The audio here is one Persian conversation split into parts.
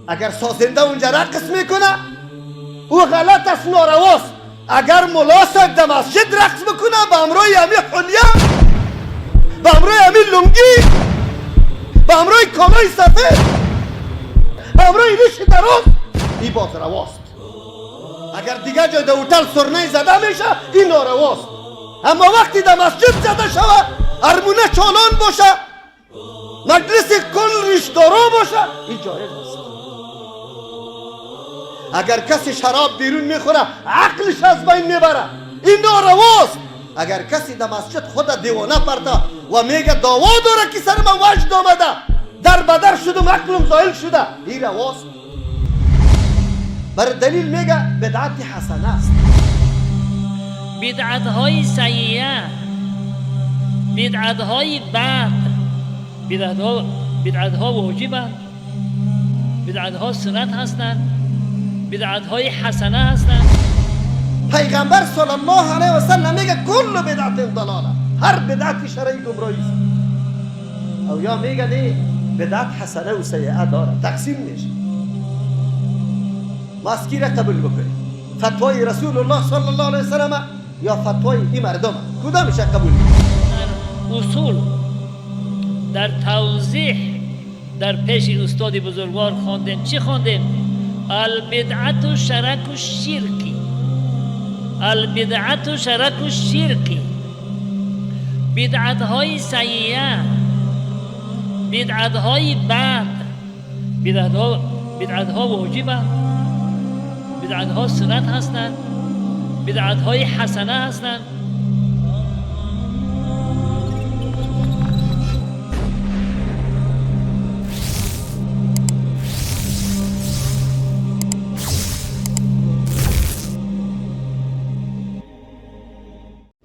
اگر سازنده اونجا رقص میکنه او غلط است، نارواست. اگر ملا صاحب در مسجد رقص بکنه به همراه امی حلیه، به همراه امی لنگی، به همراه کالای سفید، به همراه ریش دراز، این باز رواست. اگر دیگه جای در هتل سرنه زده میشه این نارواست، اما وقتی در مسجد زده شوه، ارمونه چالان باشه، مجلس کل ریشدارا باشه، این جایز است. اگر کسی شراب بیرون میخوره عقلش از بین میبره، این نارواست. اگر کسی در مسجد خود دیوانه پرده و میگه دعوا داره که سر من وجد آمده، در بدر شدم، عقلم زایل شده، این رواست. بر دلیل میگه بدعت حسنه است. بدعت های سیئه، بدعت های بد، بدعت ها واجبند، بدعت ها سنت هستند، بدعت های حسنه هستند. پیغمبر صلی الله علیه و سلم میگه کل بدعت ضلاله، هر بدعت شرعی گمراهی است. او یا میگه نه، بدعت حسنه و سیئه داره، تقسیم میشه. ما از کی را قبول بکنیم؟ فتوای رسول الله صلی الله علیه و سلم یا فتوای این مردم؟ کدامش قبول میکنیم؟ در اصول، در توضیح، در پیش استاد بزرگوار خواندیم. چی خواندیم؟ البدعت شرک الشرک، البدعت شرک الشرک، بدعت های سیئه، بدعت های بد، بدعت ها واجبند، بدعت ها سنت هستند، بدعت های حسنه هستند.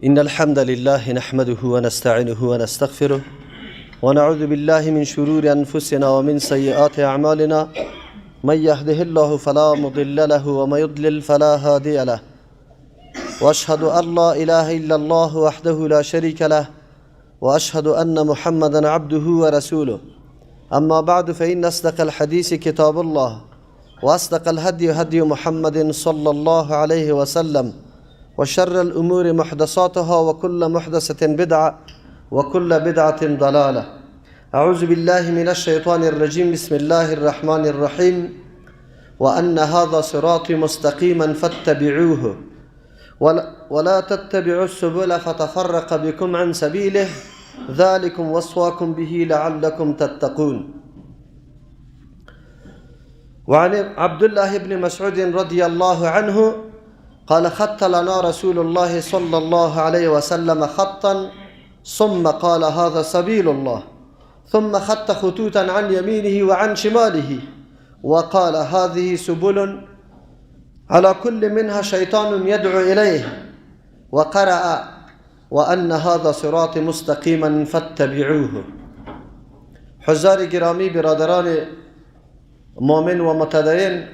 إن الحمد لله نحمده ونستعينه ونستغفره ونعوذ بالله من شرور أنفسنا ومن سيئات أعمالنا، من يهده الله فلا مضل له ومن يضلل فلا هادي له، وأشهد أن لا إله إلا الله وحده لا شريك له، وأشهد أن محمدا عبده ورسوله. أما بعد، فإن أصدق الحديث كتاب الله، وأصدق الهدي هدي محمد صلى الله عليه وسلم، وشر الأمور محدثاتها، وكل محدثة بدعة، وكل بدعة ضلالة. أعوذ بالله من الشيطان الرجيم. بسم الله الرحمن الرحيم. وأن هذا صراطي مستقيما فاتبعوه ولا تتبعوا السبل فتفرق بكم عن سبيله ذلكم وصاكم به لعلكم تتقون. وعن عبد الله بن مسعود رضي الله عنه قال: خط لنا رسول الله صلى الله عليه وسلم خطا، ثم قال: هذا سبيل الله، ثم خط خطوطا عن يمينه وعن شماله، وقال: هذه سبل على كل منها شيطان يدعو إليه، وقرأ: وأن هذا صراط مستقيما فاتبعوه. حضار گرامی، برادران مؤمن و متدین،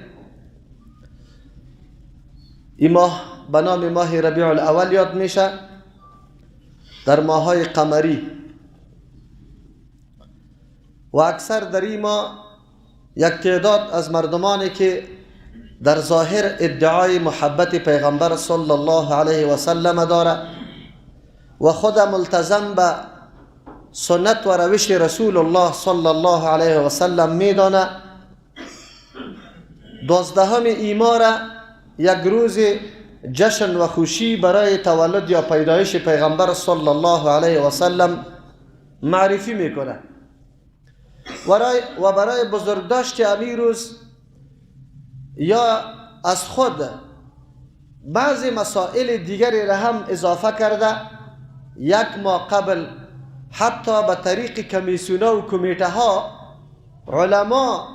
این ماه به نام ماه ربیع الاول یاد میشه، در ماهای قمری، و اکثر در این ماه یک تعداد از مردمانی که در ظاهر ادعای محبت پیغمبر صلی الله علیه و سلم داره و خود ملتزم به سنت و روش رسول الله صلی الله علیه و سلم میدانه، 12 این ماه را یک روز جشن و خوشی برای تولد یا پیدایش پیغمبر صلی الله علیه و سلم معرفی میکنه و برای بزرگداشت امی روز یا از خود بعضی مسائل دیگری را هم اضافه کرده، یک ماه قبل حتی به طریق کمیسیون و کمیته ها علما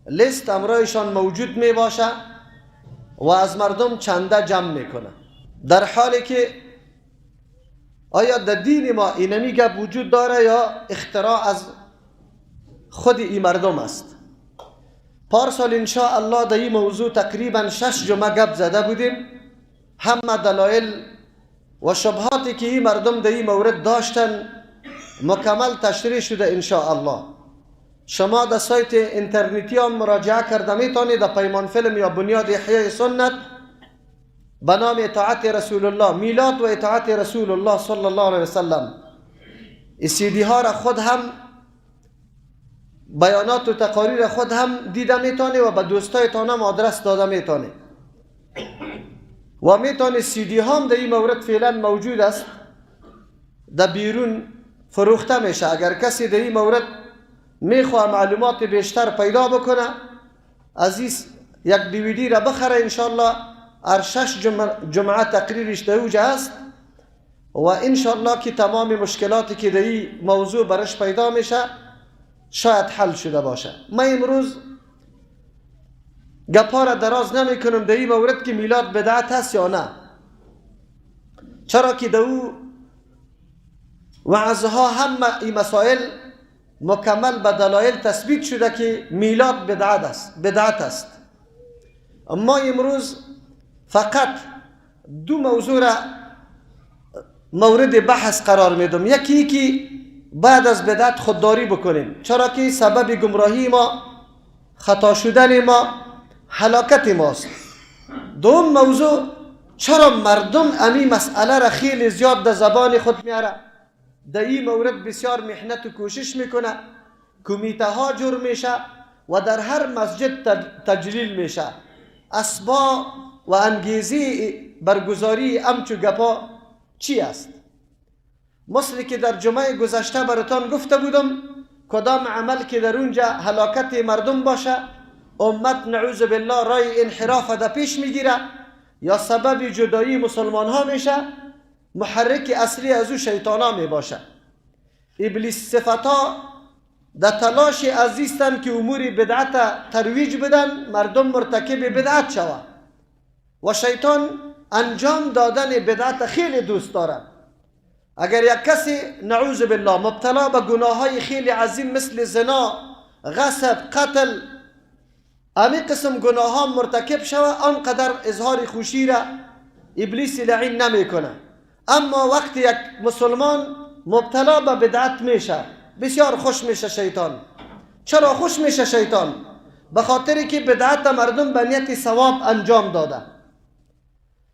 لیست امرایشان موجود می باشه و از مردم چنده جمع میکنه، در حالی که آیا در دین ما اینمی گپ وجود داره یا اختراع از خود این مردم است؟ پارسال انشاءالله در این موضوع تقریبا 6 جمعه گپ زده بودیم، همه دلایل و شبهاتی که این مردم در این مورد داشتن مکمل تشریح شده انشاءالله. شما در سایت اینترنتی هم مراجعه کرده میتونید، در پیمان فیلم یا بنیاد احیای سنت به نام اطاعت رسول الله، میلاد و اطاعت رسول الله صلی الله علیه وسلم. این سی دی ها را خود هم، بیانات و تقاریر خود هم دیده میتونه و به دوستایتان هم آدرس داده میتونه و میتونه. سی دی ها هم در این مورد فعلا موجود است، در بیرون فروخته میشه. اگر کسی در این مورد میخواه معلومات بیشتر پیدا بکنه، از این یک دیویدی را بخره، انشالله هر 6 جمعه تقریرش در اوج است و انشالله که تمام مشکلاتی که در این موضوع برش پیدا میشه شاید حل شده باشه. من امروز گپا را دراز نمی کنم در این مورد که میلاد بدعت هست یا نه، چرا که در او وعظها هم این مسائل مکمل به دلایل تثبیت شده که میلاد بدعت است، بدعت است. اما امروز فقط دو موضوع را مورد بحث قرار میدم. یکی که بعد از بدعت خودداری بکنیم، چرا که سبب گمراهی ما، خطا شدن ما، هلاکت ماست. دوم موضوع، چرا مردم امی مسئله را خیلی زیاد در زبان خود میاره، در این مورد بسیار محنت و کوشش میکنه، کمیته ها جور میشه و در هر مسجد تجلیل میشه. اسباب و انگیزه برگزاری امچو گپا چی است؟ مثل که در جمعه گذشته براتان گفته بودم، کدام عمل که در اونجا هلاکت مردم باشه، امت نعوذ بالله رای انحراف در پیش میگیره یا سبب جدایی مسلمان ها میشه، محرک اصلی از او شیطان ها می باشه. ابلیس صفتا در تلاش عزیزتن که امور بدعت ترویج بدن، مردم مرتکب بدعت شوه و شیطان انجام دادن بدعت خیلی دوست داره. اگر یک کسی نعوذ بالله مبتلا به گناه های خیلی عظیم مثل زنا، غصب، قتل، امی قسم گناه ها مرتکب شوه، آنقدر اظهار خوشی را ابلیس لعین نمیکنه. اما وقتی یک مسلمان مبتلا به بدعت میشه، بسیار خوش میشه شیطان. چرا خوش میشه شیطان؟ به خاطر که بدعت مردم به نیت ثواب انجام داده،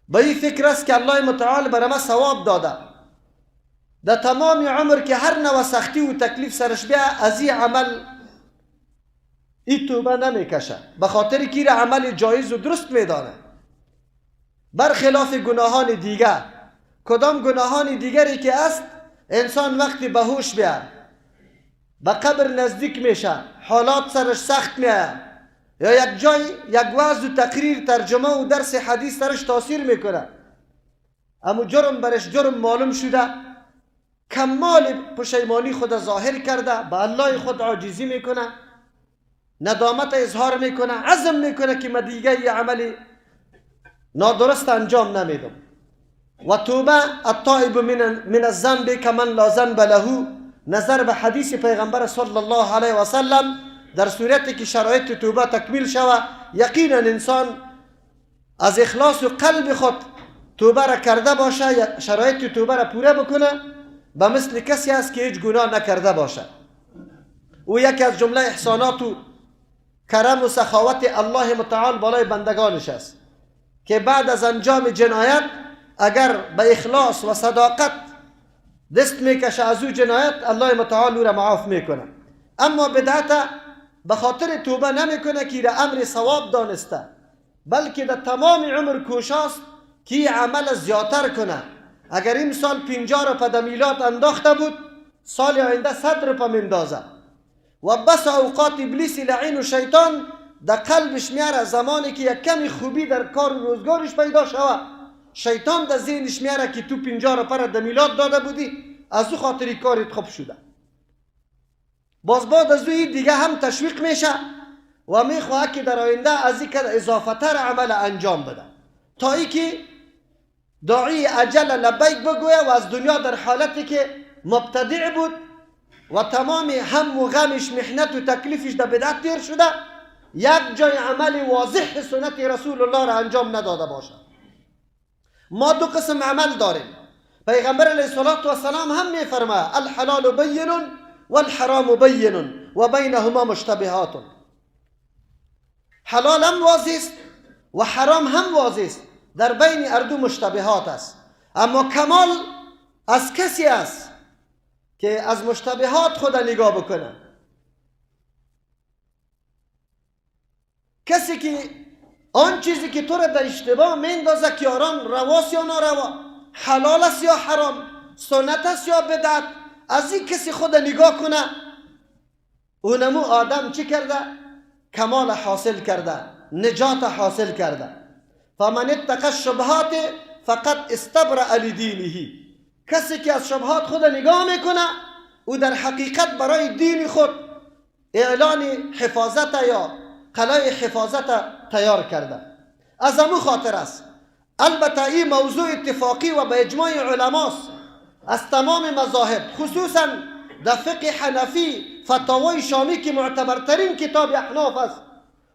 به این فکر است که الله متعال بر ما ثواب داده. در تمام عمر که هر نوع سختی و تکلیف سرش بیا، از این عمل این توبه نمیکشه، به خاطر که عمل جایز و درست میدانه. برخلاف گناهان دیگر، کدام گناهان دیگری که است، انسان وقتی به هوش بیا، به قبر نزدیک میشه، حالات سرش سخت میه، یا یک جای یک وعظ و تقریر، ترجمه و درس حدیث سرش تاثیر میکنه، اما جرم برش جرم معلوم شده، کمال پشیمانی خود ظاهر کرده، به الله خود عاجزی میکنه، ندامت اظهار میکنه، عزم میکنه که من دیگه یه عمل نادرست انجام نمیدم. و توبه التائب من الذنب کمن لا ذنب له، نظر به حدیث پیغمبر صلی الله علیه و سلم، در صورتی که شرایط توبه تکمیل شوه، یقینا انسان از اخلاص و قلب خود توبه را کرده باشه، شرایط توبه را پوره بکنه، به مثل کسی است که هیچ گناه نکرده باشه. او یکی از جمله احسانات و کرم و سخاوت الله متعال بالای بندگانش است که بعد از انجام جنایت اگر به اخلاص و صداقت دست میکشه از او جنایت، الله متعال او را معاف میکنه. اما بدعت به خاطر توبه نمیکنه که را امر ثواب دانسته، بلکه در تمام عمر کوشاست که عمل زیادتر کنه. اگر این سال 50 روپه در میلاد انداخته بود، سال آینده 100 روپه میندازه. و بس اوقات ابلیس لعین و شیطان در قلبش میاره، زمانی که یک کمی خوبی در کار و روزگارش پیدا شوه، شیطان در ذهنش میاره که تو 50 روپه را در میلاد داده بودی، از او خاطری کارت خوب شده. باز بعد از او دیگه هم تشویق میشه و میخواه که در آینده از این اضافه تر عمل انجام بده، تا ای که داعی اجل لبیک بگویه و از دنیا در حالتی که مبتدع بود و تمام هم و غمش، محنت و تکلیفش در بدعت تیر شده، یک جای عمل واضح سنت رسول الله را انجام نداده باشه. ما دو قسم عمل داریم. پیغمبر علیه الصلاة والسلام هم میفرماید الحلال بین والحرام بین و بینهما مشتبهات. حلال هم واضح است و حرام هم واضح است، در بین هر دو مشتبهات است. اما کمال از کسی است که از مشتبهات خود نگاه بکنه. کسی که آن چیزی که تو را در اشتباه میندازه که آران رواست یا ناروا، حلال است یا حرام، سنت است یا بدعت، از این کسی خود نگاه کنه، اونمو آدم چی کرده؟ کمال حاصل کرده، نجات حاصل کرده. فمن اتقى الشبهات فقط استبرأ لدینه. کسی که از شبهات خود نگاه میکنه، او در حقیقت برای دین خود اعلان حفاظت یا قلعه حفاظت تیار کرده. از امو خاطر است. البته این موضوع اتفاقی و به اجماع علماست از تمام مذاهب، خصوصا در فقه حنفی فتاوای شامی که معتبرترین کتاب احناف است،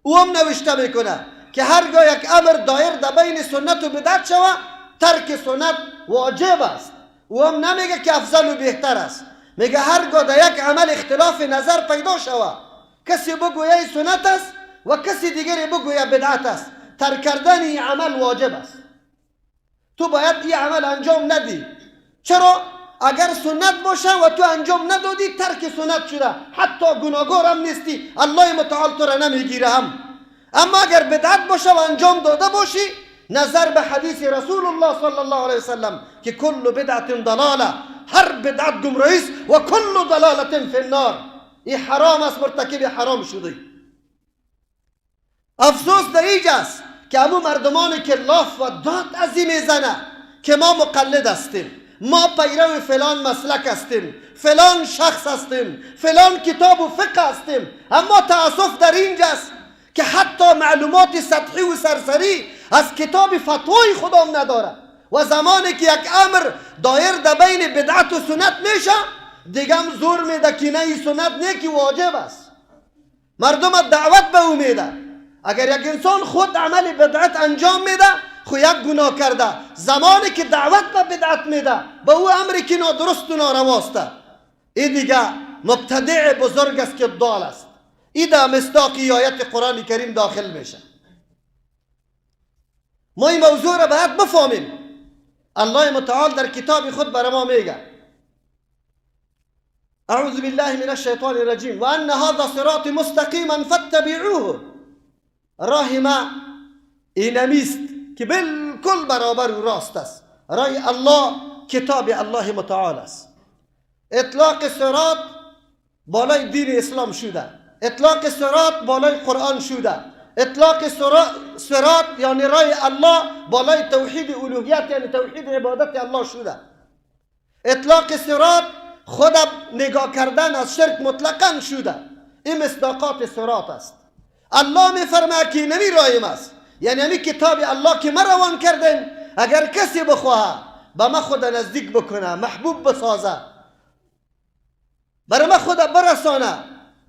او هم نوشته میکنه که هرگاه یک امر دایر در بین سنت و بدعت شوه، ترک سنت واجب است. او هم نمیگه که افضل و بهتر است، میگه هرگاه در یک عمل اختلاف نظر پیدا شوه، کسی بگویه سنت است و کسی دیگری بگویه بدعت است، ترک کردن این عمل واجب است. تو باید این عمل انجام ندی. چرا؟ اگر سنت باشه و تو انجام ندادی، ترک سنت شده، حتی گناهکار هم نیستی، الله متعال تو را نمیگیره هم. اما اگر بدعت باشه و انجام داده باشی، نظر به حدیث رسول الله صلی الله علیه وسلم که کل بدعت ضلاله، هر بدعت گمراهی است و کل ضلاله فی النار، این حرام است، مرتکب حرام شده. افسوس در اینجاست که امو مردمانی که لاف و داد از این میزنه که ما مقلد هستیم، ما پیرو فلان مسلک هستیم، فلان شخص هستیم، فلان کتاب و فقه هستیم، اما تأسف در اینجاست که حتی معلومات سطحی و سرسری از کتاب فتوای خودم نداره. و زمانی که یک امر دایر در بین بدعت و سنت میشه، دیگه هم زور میده که نه این سنت نه که واجب است. مردم دعوت به او میده. اگر یک انسان خود عمل بدعت انجام میده، خو یک گناه کرده. زمانی که دعوت به بدعت میده، به او امری که نادرست و نارواست، این دیگه مبتدع بزرگ است که ضال است. این در مصداق آیت قرآن کریم داخل میشه. ما این موضوع را باید بفهمیم. الله متعال در کتاب خود برای ما میگه: اعوذ بالله من الشیطان الرجیم وان هذا صراط مستقیما فاتبعوه. راه ما اینمیست که بالکل برابر و راست است. راه الله کتاب الله متعال است. اطلاق صراط بالای دین اسلام شده، اطلاق صراط بالای قرآن شده، اطلاق صراط یعنی راه الله بالای توحید الوهیت یعنی توحید عبادت الله شده. اطلاق صراط خود نگاه کردن از شرک مطلقا شده. این مصداقات صراط است. الله میفرماید که نمی رایم است، یعنی همی کتاب الله که ما روان کردیم، اگر کسی بخواه به ما خود نزدیک بکنه، محبوب بسازه، برای ما خود برسانه،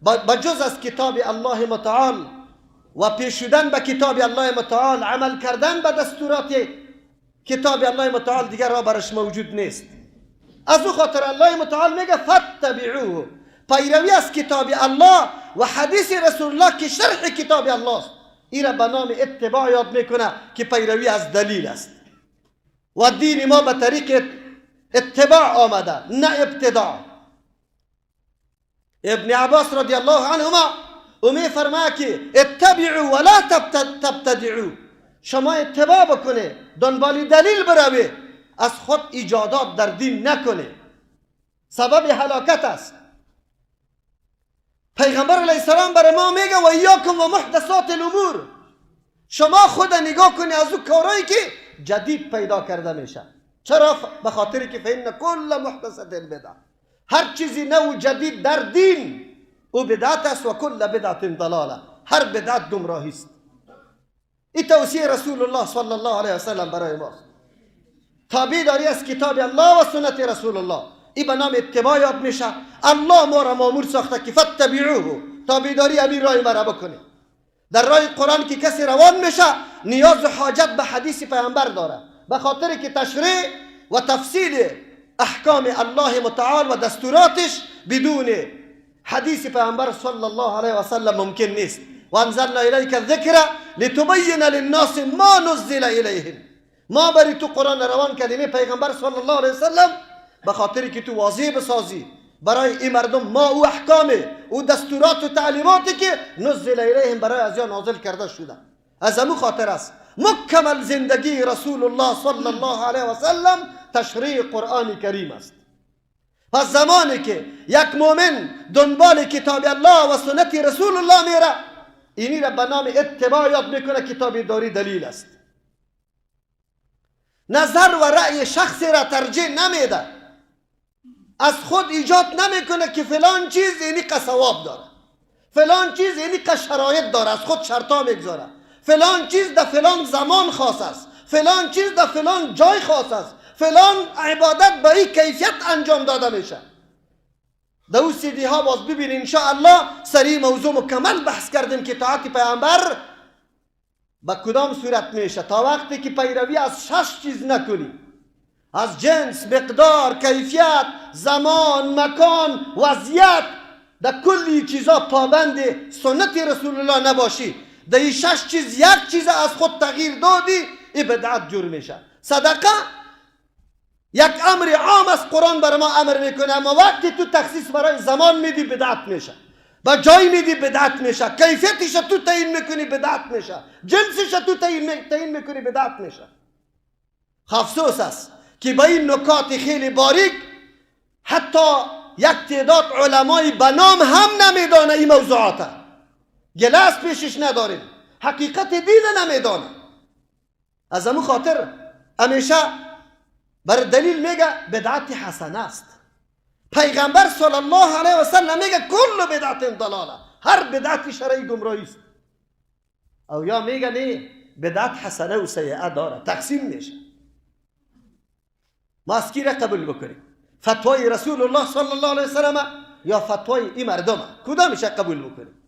با جز از کتاب الله متعال و پیشودن به کتاب الله متعال، عمل کردن به دستورات کتاب الله متعال، دیگر راه برش موجود نیست. از او خاطر الله متعال میگه فاتبعوه، پیروی از کتاب الله و حدیث رسول الله که شرح کتاب الله است، این را به نام اتباع یاد میکنه که پیروی از دلیل است. و دین ما به طریق اتباع آمده، نه ابتداع. ابن عباس رضی الله عنهما او می فرماید که اتبعوا ولا تبتدعوا، شما اتباع بکنه، دنبال دلیل بروی، از خود ایجادات در دین نکنه، سبب هلاکت است. پیغمبر علیه السلام برای ما میگه و ایاکم و محدثات الامور، شما خود نگاه کنی از او کارهایی که جدید پیدا کرده میشه. چرا؟ به خاطر که فإن کل محدثة بدعة، هر چیزی نو جدید در دین او بدعت است و کل بدعت ضلاله، هر بدعت گمراهی است. این توصیه رسول الله صلی الله علیه وسلم برای ماست. تابع داری از کتاب الله و سنت رسول الله، این به نام اتباع یاد میشه. الله ما را مامور ساخته که فاتبعوه، تابعداری امیر رای مرا بکنه. در راه قرآن که کسی روان میشه، نیاز و حاجت به حدیث پیامبر داره، به خاطر که تشریح و تفصیل احکام الله متعال و دستوراتش بدون حدیث پیامبر صلی الله علیه و سلم ممکن نیست. و انزلنا الیک الذکر لتبین للناس ما نزل الیهم. ما بری تو قرآن روان کردیم پیغمبر صلی الله علیه و سلم به خاطر که تو واضح بسازی برای این مردم ما او احکام او دستورات و تعلیماتی که نزل الیهم برای از نازل کرده شده. از امو خاطر است مکمل زندگی رسول الله صلی الله علیه و سلم تشریع قرآن کریم است. پس زمانی که یک مؤمن دنبال کتاب الله و سنت رسول الله میره، اینی را به نام اتباع یاد میکنه. کتاب داری دلیل است. نظر و رأی شخصی را ترجیح نمیده، از خود ایجاد نمیکنه که فلان چیز اینی ثواب داره، فلان چیز اینی شرایط داره، از خود شرطا میگذاره، فلان چیز در فلان زمان خاص است، فلان چیز در فلان جای خاص است، فلان عبادت به این کیفیت انجام داده میشه. در او سیدی ها باز ببینید انشاءالله سری موضوع مکمل بحث کردیم که طاعت پیامبر به کدام صورت میشه. تا وقتی که پیروی از 6 چیز نکنی، از جنس، مقدار، کیفیت، زمان، مکان، وضعیت، در کلی چیزا پابند سنت رسول الله نباشی، در این 6 چیز یک چیز از خود تغییر دادی، این بدعت جور میشه. صدقه یک امر عام از قرآن بر ما امر میکنه، اما وقتی تو تخصیص برای زمان میدی بدعت میشه، با جای میدی بدعت میشه، کیفیتش تو تعیین میکنی بدعت میشه، جنسش تو تعیین میکنی بدعت میشه. افسوس است که با این نکات خیلی باریک حتی یک تعداد علمای بنام هم نمیدانه این موضوعات، گله از پیشش نداریم، حقیقت دین نمیدانه. از امو خاطر همیشه بر دلیل میگه بدعت حسنه است. پیغمبر صلی الله علیه و سلم میگه کل بدعت ضلاله، هر بدعت شرعی گمراهی است. او یا میگه نه، بدعت حسنه و سیئه داره، تقسیم میشه. ما از کی را قبول بکنیم؟ فتوای رسول الله صلی الله علیه و سلم یا فتوای این مردم؟ کدامش قبول بکنیم؟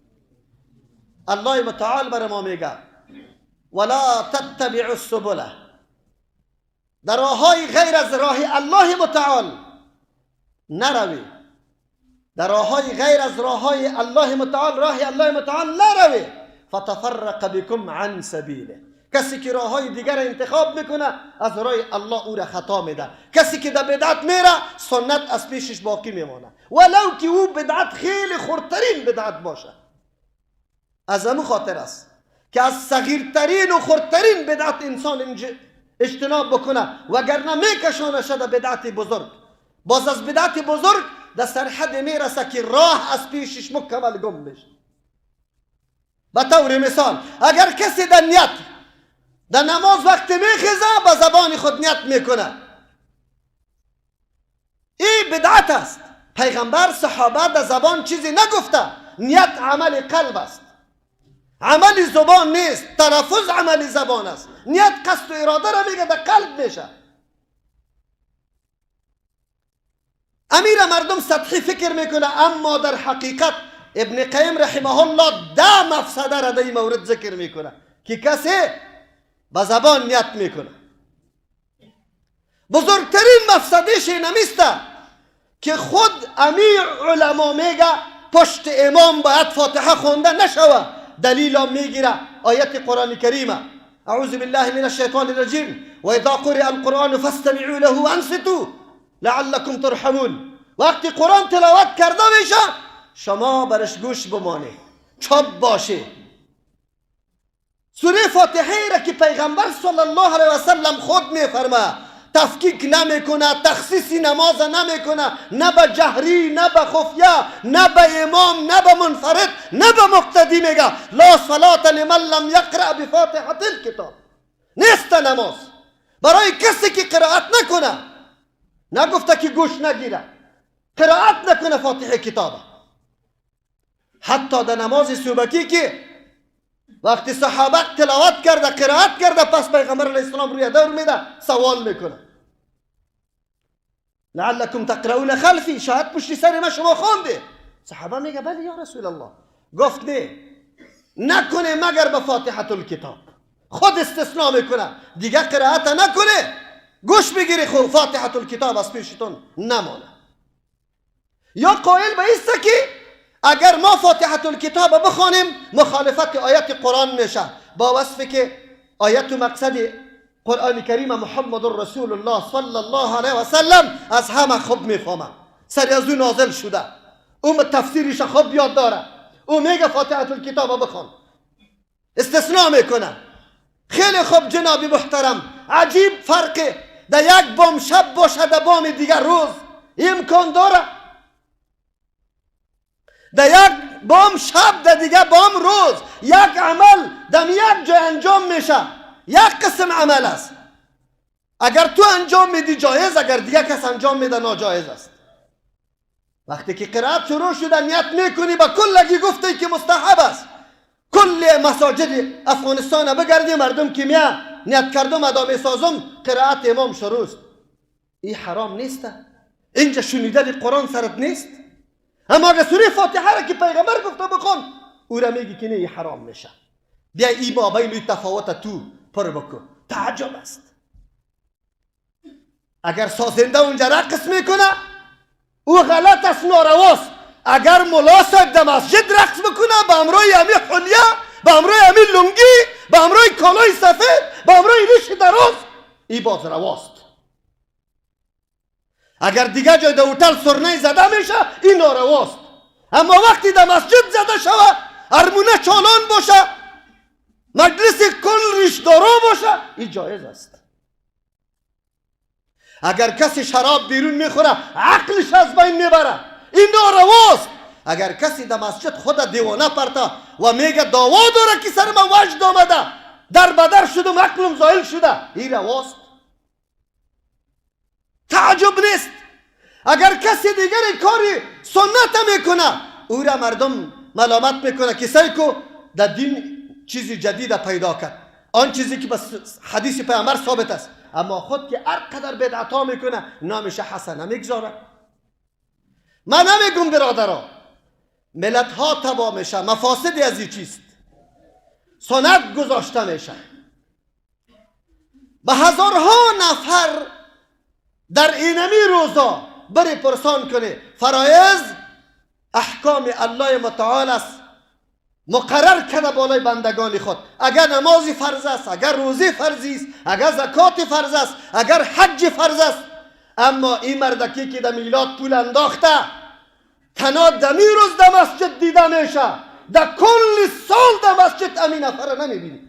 الله متعال بر ما میگه ولا تتبعوا السبل، در راههای غیر از راه الله متعال نروی، در راههای غیر از راههای الله متعال، راه الله متعال نروی، فتفرق بكم عن سبیله. کسی که راههای دیگر انتخاب میکنه از راه الله او را خطا میده. کسی که در بدعت میره سنت از پیشش باقی میمانه، ولو که او بدعت خیلی خردترین بدعت باشه. از امو خاطر است که از صغیرترین و خردترین بدعت انسان اجتناب بکنه، وگرنه میکشانه شده بدعت بزرگ. باز از بدعت بزرگ در سرحد میرسه که راه از پیشش مکمل گم میشه. به طور مثال اگر کسی در نیت در نماز وقت میخیزه به زبان خود نیت میکنه، این بدعت است. پیغمبر صحابه در زبان چیزی نگفته، نیت عمل قلب است، عمل زبان نیست، تلفظ عمل زبان است. نیت قصد و اراده را میگه در قلب میشه. امیر مردم سطحی فکر میکنه، اما در حقیقت ابن قیم رحمه الله 10 مفسده را در این مورد ذکر میکنه که کسی به زبان نیت میکنه. بزرگترین مفسدهش اینمیسته که خود امیر علما میگه پشت امام باید فاتحه خونده نشوه. دلیل میگیره آیت قرآن کریمه، اعوذ بالله من الشیطان الرجیم و اذا قرئ القرآن فاستمعوا له وانصتوا لعلكم ترحمون. وقتی قرآن تلاوت کرده میشه شما برش گوش بمانه، چاپ باشه. سوره فاتحه را که پیغمبر صلی الله علیه و سلم خود میفرمه، تفکیک نمیکنه، تخصیص نماز نمیکنه، نه به جهری، نه به خفیه، نه به امام، نه به منفرد، نه به مقتدی. میگه لا صلاة لمن لم یقرأ بفاتحة الکتاب. نیست نماز برای کسی که قرائت نکنه. نگفته که گوش نگیره، قرائت نکنه فاتحه کتابه. حتی در نماز صبحی که وقتی صحابه تلاوت کرده، قرائت کرده، پس پیغمبر علیه السلام روی دور میده، سوال میکنه لعلکم تقرؤون خلفی، شاید پشت سر ما شما خوانده. صحابه میگه بله یا رسول الله. گفت نه، نکنه مگر به فاتحه الکتاب. خود استثناء میکنه، دیگه قرائت نکنه، گوش بگیری، خب فاتحه الکتاب از پیشتون نمانه. یا قائل به ایسته که اگر ما فاتحة الکتاب بخوانیم مخالفت آیت قرآن میشه، با وصف که آیت و مقصد قرآن کریم محمد رسول الله صلی الله علیه و سلم از همه خوب میفهمه، سر از او نازل شده، او تفسیرش خوب یاد داره، او میگه فاتحة الکتاب بخوان، استثناء میکنه. خیلی خوب جناب محترم، عجیب فرقه، در یک بام شب باشه در بام دیگر روز، امکان داره؟ در یک بام شب در دیگر بام روز، یک عمل در یک جای انجام میشه، یک قسم عمل است. اگر تو انجام میدی جایز، اگر دیگر کس انجام میده ناجایز است. وقتی که قرائت شروع شده نیت میکنی، با کلگی گفته که مستحب است. کل مساجد افغانستان بگردی مردم که میا نیت کردم ادا میسازم، قرائت امام شروع است. این حرام نیست، اینجا شنیدن قرآن سرت نیست. اما اگر سوره فاتحه را که پیغمبر گفته بخوان، او را میگی که نه، این حرام میشه. بیا ای مابین تفاوت تو پر بکن. تعجب است. اگر سازنده اونجا رقص میکنه او غلط است، نارواست. اگر ملا صاحب در مسجد رقص بکنه به امرای امی حلیه، به امرای امی لنگی، به امرای کالای سفید، به امرای ریش دراز، ای باز رواست. اگر دیگه جای در هتل سرنه زده میشه این نارواست. اما وقتی در مسجد زده شوه، ارمونه چالان باشه، مجلس کل ریشدارا باشه، این جایز است. اگر کسی شراب بیرون میخوره عقلش از بین میبره، این نارواست. اگر کسی در مسجد خود دیوانه پرتا و میگه دعوا داره که سر من وجد آمده، در بدر شدم، عقلم زایل شده، این رواست. تعجب نیست. اگر کسی دیگر کاری سنت میکنه او را مردم ملامت میکنه که سعی کو در دین چیزی جدید پیدا کرد، آن چیزی که به حدیث پیامبر ثابت است. اما خود که هر قدر بدعت ها میکنه نامش حسنه میگذاره. من نمیگم برادرها، ملت ها تباه میشه، مفاسد از این چیست، سنت گذاشته میشه. به هزارها نفر در اینمی روزا بری پرسان کنه، فرایض احکام الله متعال است، مقرر کرده بالای بندگان خود. اگر نماز فرض است، اگر روزه فرضی است، اگر زکات فرض است، اگر حج فرض است. اما این مردکی که در میلاد پول انداخته تنها دمی روز در مسجد دیده میشه، در کل سال در مسجد امین نفر نمیبینی.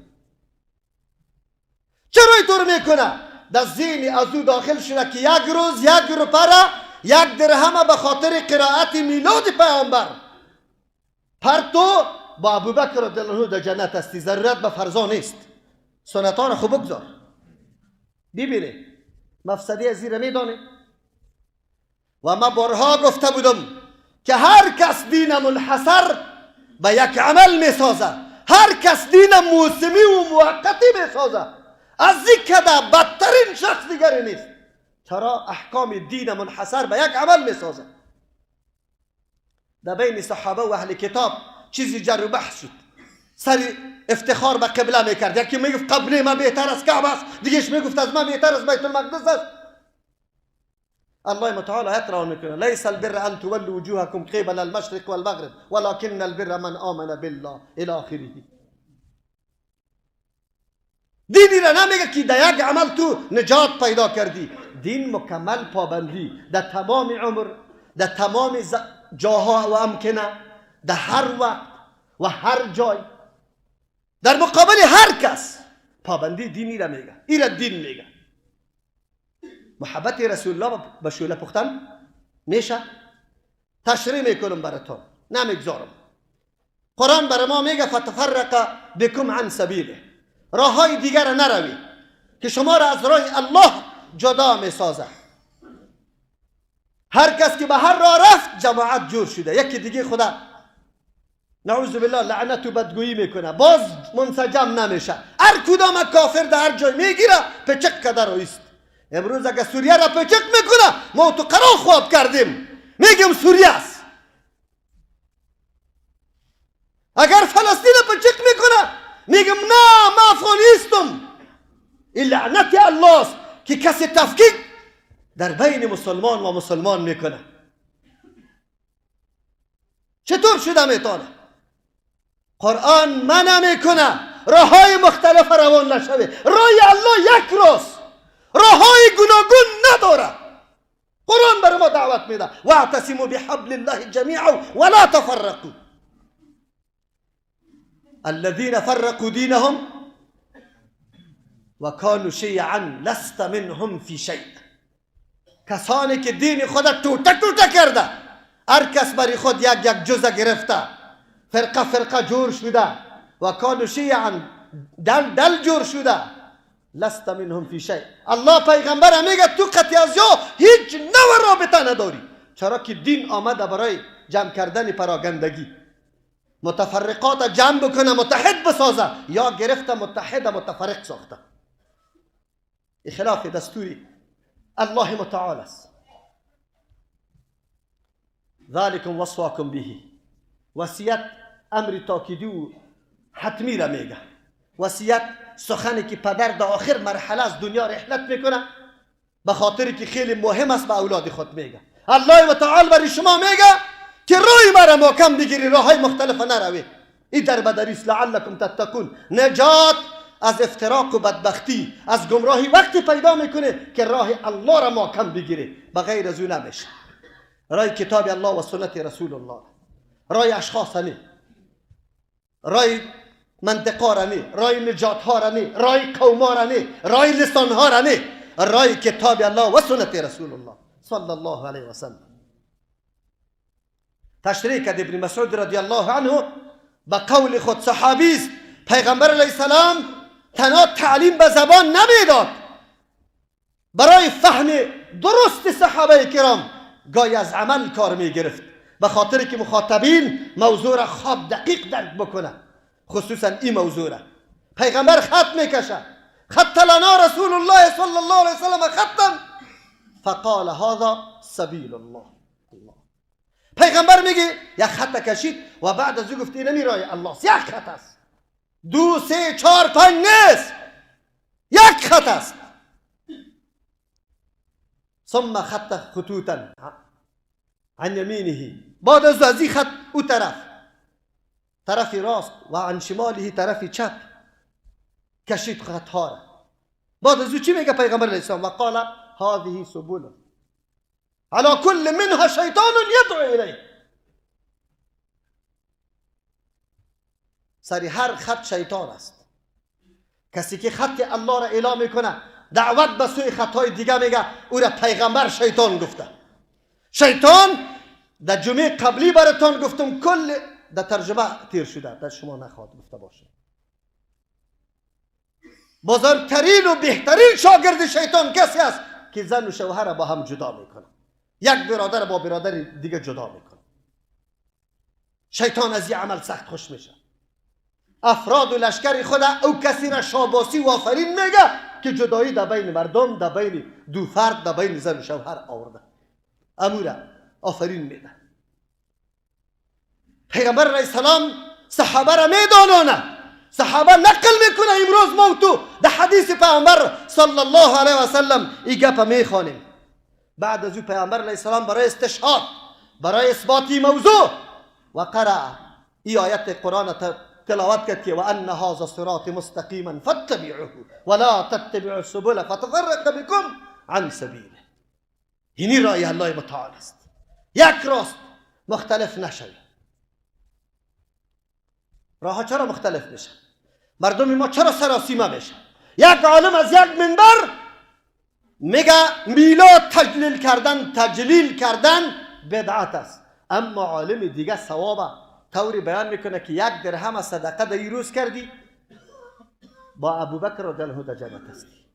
چرا اینطور میکنه؟ در ذهن از او داخل شده که یک روز یک روپه را، یک درهم به خاطر قرائت میلاد پیامبر پرتو با ابوبکر رضی الله عنه در جنت هستی، ضرورت به فرضا نیست. سنتان خوب بگذار، ببینه مفسده از زیر میدانه. و ما بارها گفته بودم که هر کس دین منحصر به یک عمل میسازه، هر کس دین موسمی و موقتی میسازه، از ذکر بدترین شخص دیگری نیست. چرا احکام دین منحصر به یک عمل میسازه؟ در بین صحابه و اهل کتاب چیزی جر و بحث شد، سر افتخار به قبله میکرد. یکی میگفت قبله ما بهتر از کعبه است، دیگهش میگفت از ما بهتر از بیت المقدس است. الله متعال آیت روان میکنه: لیس البر ان تولوا وجوهکم قبل المشرق والمغرب ولكن البر من آمن بالله الی آخره. دینی را نمیگه که در یک عمل تو نجات پیدا کردی. دین مکمل پابندی در تمام عمر، در تمام جاها و امکنه، در هر وقت و هر جای، در مقابل هر کس پابندی دینی را میگه. این را دین میگه. محبت رسول الله به شعله پختن میشه؟ تشریح میکنم براتون، نمیگذارم. قرآن برای ما میگه فتفرق بکم عن سبیله، راه های دیگر را نروی که شما را از راه الله جدا میسازه. هر کس که به هر راه رفت جماعت جور شده، یکی دیگه خدا نعوذ بالله لعنت و بدگویی میکنه، باز منسجم نمیشه. هر کدام کافر در هر جای میگیره پچک کده رویست. امروز اگه سوریه را پچک میکنه ما تو قرار خواب کردیم، میگیم سوریه است. اگر فلسطین پچک میکنه میگم نه ما افغانیستم. این لعنت الله است که کسی تفکیک در بین مسلمان و مسلمان میکنه. چطور شده میتونه؟ قرآن منع میکنه راههای مختلف روان نشوه. راه الله یک راست، راههای گوناگون نداره. قرآن بر ما دعوت میده واعتصموا بحبل الله جمیعا ولا تفرقوا. الذين فرقوا دینهم وكانوا شیعا لست منهم فی شیء. کسانی که دین خود توته توته کرده، هر کس برای خود یک یک جزء گرفته، فرقه فرقه جور شده، و کانوا شیعا دل دل جور شده، لست منهم فی شیء. الله پیغمبر میگه تو قطعی از یا هیچ نوع رابطه نداری، چرا که دین آمده برای جمع کردن پراگندگی، متفرقات جمع بکنه، متحد بسازه، یا گرفته متحد متفرق ساخته. خلاف دستوری الله متعال است. ذلكم وصاكم به. وصیت امر تاکیدی و حتمی را میگه. وصیت سخنی که پدر در آخر مرحله از دنیا رحلت میکنه، به خاطر که خیلی مهم است به اولاد خود میگه. الله متعال برای شما میگه که روی مرا محکم بگیری، راههای مختلف نروی. این در بدریس لعلکم تتقون. نجات از افتراق و بدبختی، از گمراهی وقتی پیدا میکنه که راه الله را محکم بگیره، بغیر از او نمیشه. راه کتاب الله و سنت رسول الله، راه اشخاص نه، راه منطقه را نه، راه نجات ها را نه، راه قوم ها را نه، راه لسان ها را نه، راه کتاب الله و سنت رسول الله صلی الله علیه و سلم. تشریح کرد ابن مسعود رضی الله عنه به قول خود صحابی است، پیغمبر علیه السلام تنها تعلیم به زبان نمیداد، برای فهم درست صحابه کرام گاهی از عمل کار میگرفت، به خاطر که مخاطبین موضوع را خواب دقیق درک بکنه، خصوصا این موضوع را. پیغمبر خط میکشه، خط لنا رسول الله صلی الله علیه وسلم خطا فقال هذا سبیل الله. الله پیغمبر میگه یک خط کشید و بعد از او گفت اینمی راه الله، یک خط است، 2 3 4 5 نیست، یک خط است. ثم خط خطوطا عن یمینه، بعد از این خط او طرف، طرف راست، و عن شماله طرف چپ کشید خطها را. بعد از او چی میگه پیغمبر علیه السلام؟ و قال هذه سبل على كل منها شیطان یدعو الیه. سری هر خط شیطان است. کسی که خط الله را اعلام میکنه، دعوت به سوی خطهای دیگه میگه، او را پیغمبر شیطان گفته. شیطان در جمعه قبلی براتان گفتم، کل در ترجمه تیر شده، در شما نخواد گفته باشه. بزرگترین و بهترین شاگرد شیطان کسی است که زن و شوهر را با هم جدا میکنه، یک برادر با برادر دیگه جدا میکنه. شیطان از این عمل سخت خوش میشه. افراد و لشکر خود او کسی را شاباسی و آفرین میگه که جدایی در بین مردم، در بین دو فرد، در بین زن و شوهر آورده، امورا آفرین میده. پیغمبر علیه السلام صحابه را میدانانه، صحابه نقل میکنه. امروز ما تو در حدیث پیغمبر صلی الله علیه و سلم این گپ میخوانیم. بعد از او پیغمبر علیه السلام برای استشهاد، برای اثبات موضوع، و قرأ ای آیت قرآن تلاوت کرد که و ان هذا صراط مستقیما فاتبعوه ولا تتبعوا السبل فتفرق بكم عن سبیله. اینی راه الله متعال است، یک راست، مختلف نشوید. راه چرا مختلف میشه؟ مردم ما چرا سراسیمه میشه؟ یک عالم از یک منبر میگه میلاد تجلیل کردن، تجلیل کردن بدعت است، اما عالم دیگه ثواب طوری بیان میکنه که 1 درهم صدقه در روز کردی، با ابوبکر رضی الله عنه در جنت هستی،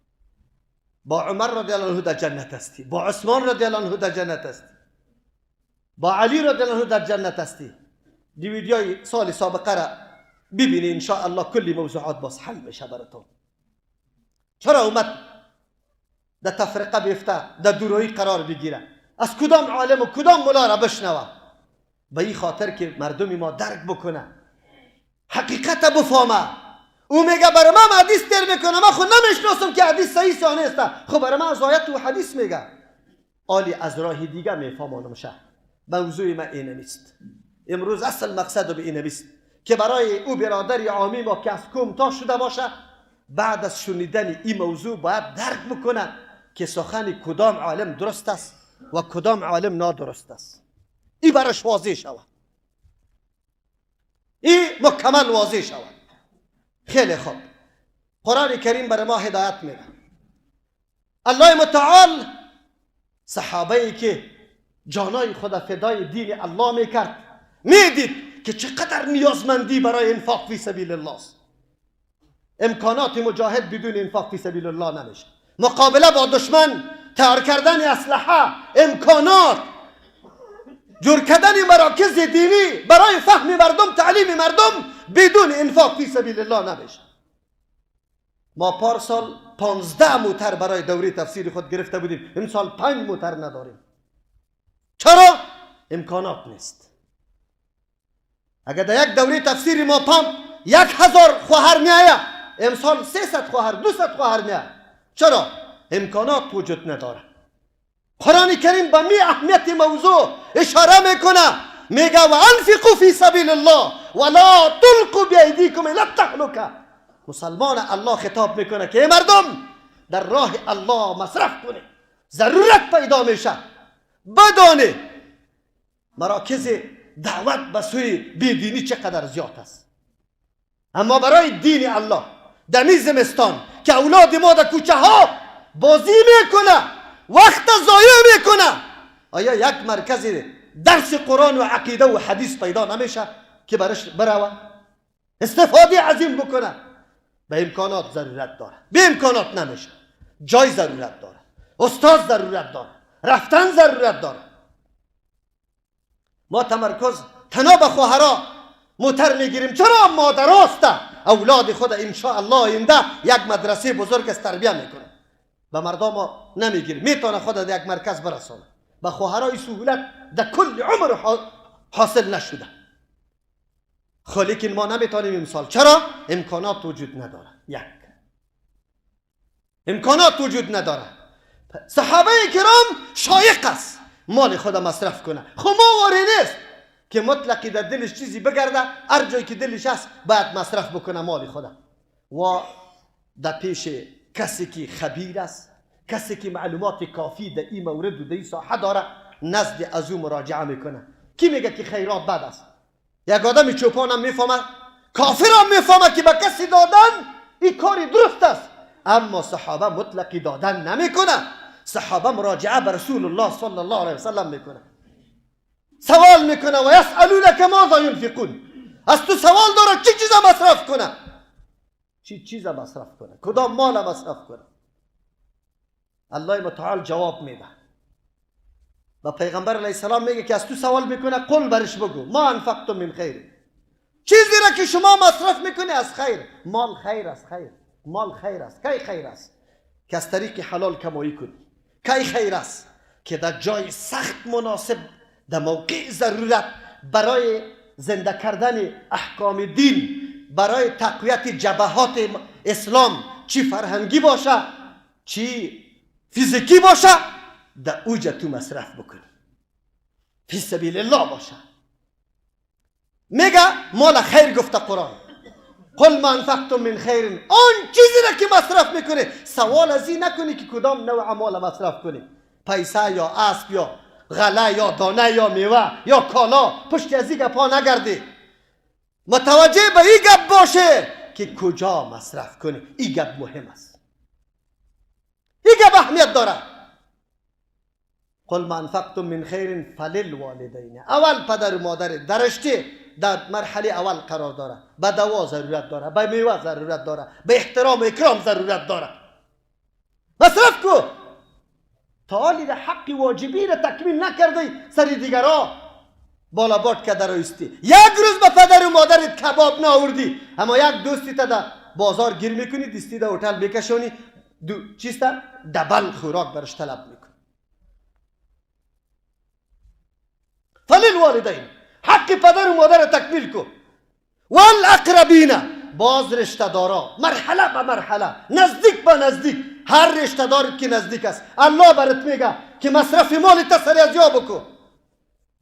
با عمر رضی الله عنه در جنت هستی، با عثمان رضی الله عنه در جنت هستی، با علی رضی الله عنه در جنت هستی. دی ویدیوی سال سابقه را ببینی ان شاء الله کلی موضوعات باز حل میشه براتون. چرا اومد در تفرقه بیفته، در دورویی قرار بگیره؟ از کدام عالم و کدام ملا را بشنوه؟ به این خاطر که مردم ما درک بکنه، حقیقت بفهمه. او میگه برای من حدیث تیر میکنه، من خود نمیشناسم که حدیث صحیح یا نیست، خب برای من از آیت و حدیث میگه. آلی از راه دیگه میفهمانم شه. موضوع من این نیست. امروز اصل مقصد به این است که برای او برادر عامی ما که از کوم تا شده باشه، بعد از شنیدن این موضوع باید درک بکنه که سخن کدام عالم درست است و کدام عالم نادرست است. این براش واضح شود، این مکمل واضح شود. خیلی خوب، قرآن کریم برای ما هدایت میده. الله متعال صحابه ای که جانای خود فدای دین الله میکرد میدید که چقدر نیازمندی برای انفاق فی سبیل الله است. امکانات مجاهد بدون انفاق فی سبیل الله نمیشه. مقابله با دشمن، تیار کردن اسلحه، امکانات، جور کردن مراکز دینی برای فهم مردم، تعلیم مردم، بدون انفاق فی سبیل الله نمیشه. ما پارسال 15 موتر برای دوره تفسیر خود گرفته بودیم، امسال 5 موتر نداریم. چرا؟ امکانات نیست. اگر در یک دوره تفسیر ما پمپ 1000 خواهر میآید، امسال 300 خواهر، 200 خواهر میآید. چرا؟ امکانات وجود نداره. قرآن کریم به می اهمیت موضوع اشاره میکنه، میگه و انفقوا فی سبیل الله ولا تلقوا بایدیکم الی التهلکه. مسلمان الله خطاب میکنه که ای مردم در راه الله مصرف کنه، ضرورت پیدا میشه. بدانه مراکز دعوت به سوی بیدینی چقدر زیاد است، اما برای دین الله در می زمستان که اولاد ما در کوچه ها بازی میکنه، وقت ضایع میکنه، آیا یک مرکز درس قرآن و عقیده و حدیث پیدا نمیشه که برش بروه استفاده عظیم بکنه؟ به امکانات ضرورت داره، به امکانات نمیشه. جای ضرورت داره، استاد ضرورت داره، رفتن ضرورت داره. ما تمرکز تنها به خواهرا موتر میگیریم. چرا؟ مادراست اولاد خود انشاءالله آینده یک مدرسه بزرگ از تربیه میکنه. به مردا ما نمیگیریم، میتونه خود در یک مرکز برسانه. به خواهرای سهولت در کل عمر حاصل نشده. لیکن ما نمیتونیم امسال. چرا؟ امکانات وجود نداره. یک، امکانات وجود نداره. صحابه کرام شایق است مال خود مصرف کنه. خب ما واری نیست که مطلقی در دلش چیزی بگرده، هر جایی که دلش هست باید مصرف بکنه مال خود. و در پیش کسی که خبیر است، کسی که معلومات کافی در این مورد و در این ساحه داره، نزد از او مراجعه میکنه. کی میگه که خیرات بد است؟ یک آدم چوپان هم میفهمه، کافر هم میفهمه که به کسی دادن این کاری درست است، اما صحابه مطلقی دادن نمیکنه. صحابه مراجعه به رسول الله صلی الله علیه وسلم میکنه، سوال میکنه و یسألونک ماذا ینفقون. از تو سوال داره چی چیز مصرف کنه، چی چیز مصرف کنه، کدام مال مصرف کنه. الله متعال جواب میده و پیغمبر علیه السلام میگه که از تو سوال میکنه، قل برش بگو ما انفقتم من خیر، چیزی را که شما مصرف میکنی از خیر. مال خیر است، خیر مال خیر است. کی خیر است؟ که از طریق حلال کمایی کنی. کی خیر است؟ که در جای سخت مناسب، در موقع ضرورت، برای زنده کردن احکام دین، برای تقویت جبهات اسلام، چی فرهنگی باشه چی فیزیکی باشه، در اوج تو مصرف بکنی، فی سبیل الله باشه. میگه مال خیر گفته قرآن، قل ما انفقتم من خیر، آن چیزی را که مصرف میکنه. سوال از این نکنی که کدام نوع مال مصرف کنی، پیسه یا اسب یا غله یا دانه یا میوه یا کالا، پشت از این گپا نگردی. متوجه به این گپ باشه که کجا مصرف کنی. این گپ مهم است، این گپ اهمیت داره. قل ما انفقتم من خیر فللوالدین. اول پدر و مادر درشته در مرحله اول قرار داره. به دوا ضرورت داره، به میوه ضرورت داره، به احترام و اکرام ضرورت داره. مصرف کو تا حالی حق واجبی را تکمیل نکردی، سر دیگرا بالا باد که درایستی. یک روز به پدر و مادرت کباب نآوردی، اما یک دوستی تا در بازار گیر میکنی، دستی در هتل بکشونی، دو چیستا دبل خوراک برش طلب میکنی. فللوالدین، حق پدر و مادر تکمیل کو. والاقربین، باز رشته دارا، مرحله به مرحله، نزدیک به نزدیک، هر رشته دارت که نزدیک است، الله برات میگه که مصرف مال تا سر از یا بکو.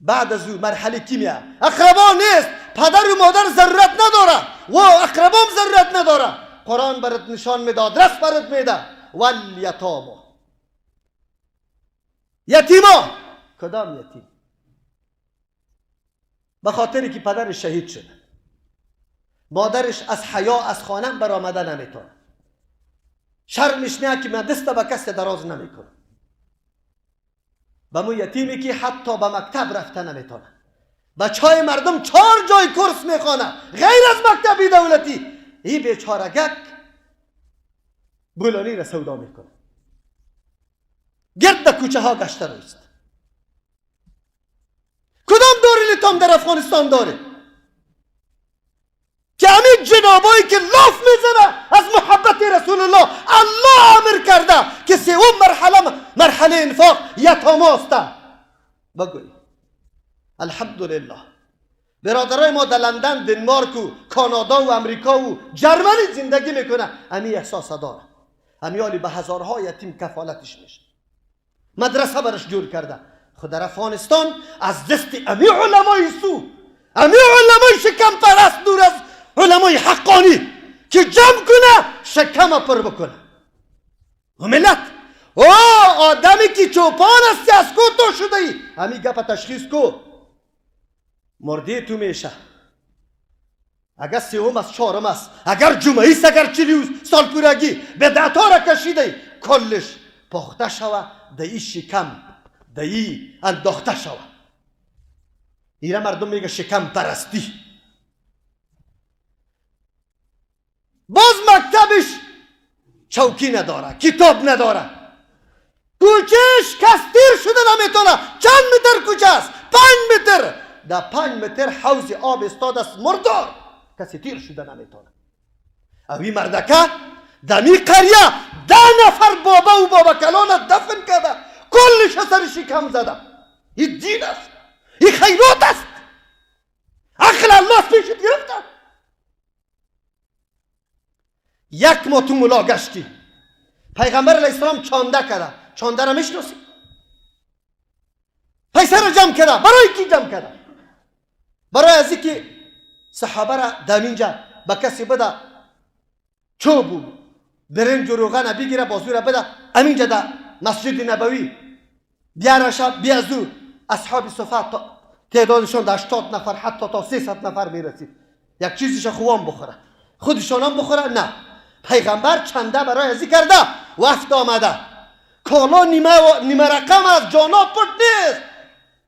بعد از او مرحله کیمیا اقربا نیست، پدر و مادر ضرورت نداره و اقربام ضرورت نداره. قرآن برات نشان میده، آدرس برات میده. والیتاما، یتیما. کدام یتیم؟ به خاطری که پدرش شهید شده، مادرش از حیا از خانه برآمده نمیتونه، شرمش نه که من دست به کس دراز نمیکنه. به مو یتیمی که حتی به مکتب رفته نمیتونه، بچهای مردم 4 جای کورس میخوانه غیر از مکتبی دولتی، این بیچارگک بولانی را سودا میکنه، گرد کوچه ها گشته رویست. کدام دارالیتام در افغانستان داره که همین جنابایی که لاف میزنه از محبت رسول الله، الله امر کرده که سوم مرحله، مرحله انفاق یتاما است. بگوی الحمدلله برادرای ما در لندن، دنمارک و کانادا و امریکا و جرمنی زندگی میکنه، همین احساس داره. همیالی به هزارها یتیم کفالتش میشه، مدرسه برش جور کرده. خود در افغانستان از دست امی علمای سو، امی علمای شکم پرست، دور از علمای حقانی که جمع کنه شکم پر بکنه. و ملت او آدمی که چوپان است از کو تو شده ای، همی گپ تشخیص کو مرده تو میشه. اگر سوم است، چهارم است، اگر جمعه است، اگر 40 سال پورگی بدعت را کشیده ای، کلش پخته شوه در ای شکم، در ای انداخته شوه. ایره مردم میگه شکم پرستی. باز مکتبش چوکی نداره، کتاب نداره، کوچهش کس تیر شده نمیتونه. چند متر کوچه است؟ 5 متر. در 5 متر حوض آب استاد است مردار، کسی تیر شده نمیتونه. اوی مردکه دمی قریه 10 نفر بابا و بابا کلان دفن کرده، کلش سر شکم زده. این دین است، این خیرات است. عقل الله پیشت گرفته. یک ماه تو ملا گشتی، پیغمبر علیه السلام چانده کرده. چانده را میشناسی؟ پیسه را جمع کرده. برای کی جمع کرده؟ برای از اینکه صحابه را در اینجا به کسی بده چوب و برنج و روغن بگیره، بازو را بده همینجا در مسجد نبوی بیارشه. بیازو اصحاب صفه تعدادشان در 80 نفر حتی تا 300 نفر میرسید. یک چیزیش خوام بخوره، خودشان هم بخوره. نه، پیغمبر چنده برای ازی کرده. وقت آمده کالا نیمه رقم از جانا پت نیست.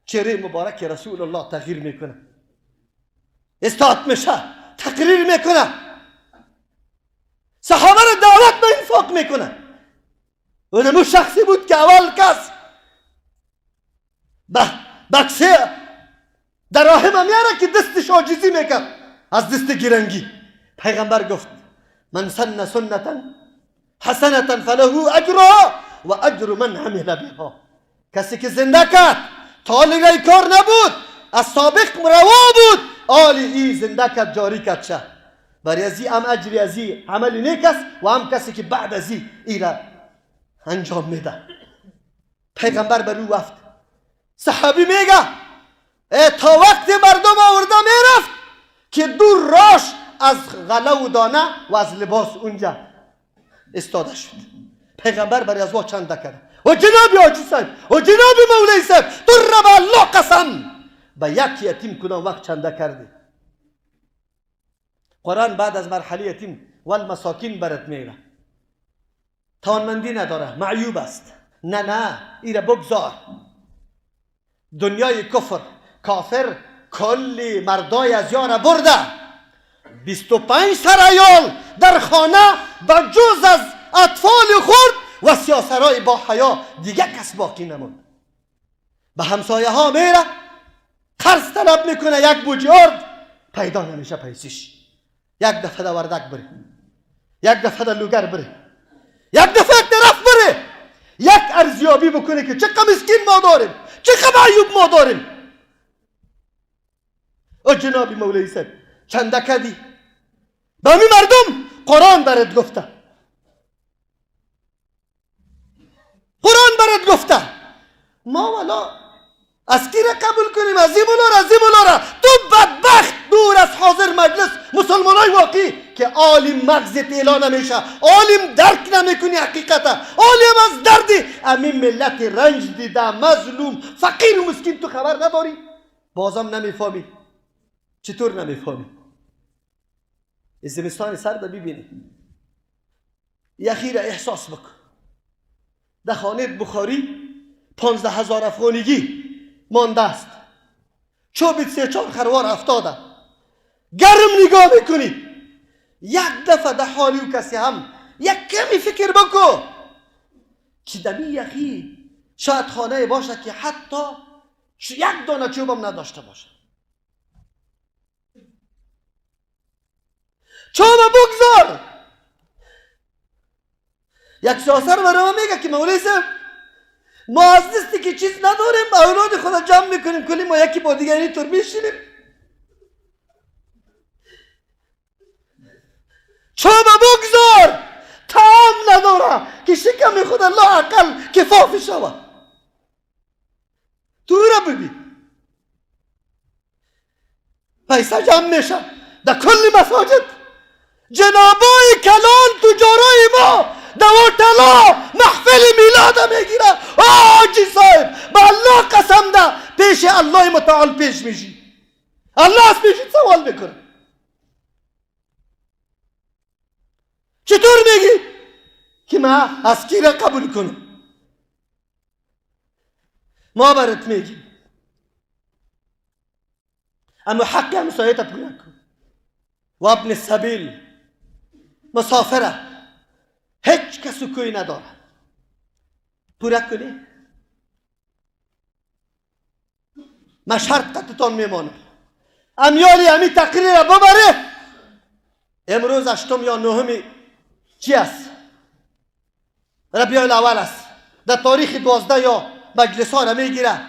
چهره مبارک رسول الله تغییر میکنه، استاد میشه، تقریر میکنه، صحابه را دعوت به انفاق میکنه. اونمو شخصی بود که اول کس بکسه دراهم میاره که دستش عاجزی میکرد از دست گرنگی. پیغمبر گفت من سن سنتا حسنة فله اجرها و اجر من عمل بها. کسی که زنده کرد تا حال کار نبود، از سابق روا بود، آلی ای زنده کرد جاری کرد شه برای ازی هم اجری ازی عمل نیک است و هم کسی که بعد ازی ای را انجام میده. پیغمبر بر او وفد صحابی میگه تا وقت مردم آورده میرفت که دور راش از غله و دانه و از لباس اونجا استاده شد. پیغمبر برای از وا چنده کرد و جناب حاجی صاحب و جناب مولوی صاحب تو را به الله قسم به یک یتیم کدام وقت چنده کردی؟ قرآن بعد از مرحله یتیم والمساکین برات میره. توانمندی نداره، معیوب است. نه نه، ایره بگذار. دنیای کفر، کافر کلی مردای از یاره برده، 25 سر عیال در خانه به جز از اطفال خرد و سیاسرای با حیا دیگه کس باقی نموند. به همسایه ها میره قرض طلب میکنه، یک بوجی آرد پیدا نمیشه پیسیش. یک دفعه در وردک بره، یک دفعه در لوگر بره، یک دفعه یک طرف بره، یک ارزیابی بکنه که چقدر مسکین ما داریم، چقدر عیوب ما داریم. او جنابی مولوی صاحب چنده کدی؟ به همین مردم قرآن برات گفته، قرآن برات گفته. ما والا از کی را قبول کنیم؟ از این مولا را، از این مولا را. تو بدبخت دور از حاضر مجلس مسلمان های واقعی که عالم مغزت اعلان نمیشه، عالم درک نمیکنی حقیقت، عالم از درد امین ملت رنج دیده، مظلوم، فقیر و مسکین تو خبر نداری، بازم نمیفهمی. چطور نمیفهمی؟ زمستان سرد ببینی، یخی را احساس بکن. در خانه بخاری 15,000 افغانیگی مانده است، چوب 3-4 خروار افتاده، گرم نگاه میکنی. یک دفعه در حالی و کسی هم یک کمی فکر بکن که دمی یخی شاید خانه باشه که حتی یک دانه چوبم نداشته باشه. چوب بگذار. یک سیاسر برای ما میگه که مولوی صاحب ما از دستی که چیز نداریم، اولاد خدا جمع میکنیم، کلی ما یکی با دیگری طور میشینیم. چوب بگذار، طعام نداره که شکم خود لااقل کفاف شود. تو را ببین، پیسه جمع میشه در کل مساجد. جنابای کلان تجارای ما در هتل‌ها محفل میلاد میگیره. حاجی صاحب به الله قسم ده، پیش الله متعال پیش میشی، الله از پیشت سوال میکنه. چطور میگی که ما از کی را قبول کنم؟ ما برات میگیم، اما حق همسایه پورا کن. و ابن السبیل مسافره، هیچ کس کوی نداره، پورا کنی. ما شرط قطعتان میمانم امیالی امی تقریر را ببره. امروز 8 یا 9 چی است؟ ربیع الاول است. در تاریخ 12 یا مجلس ها را میگیره،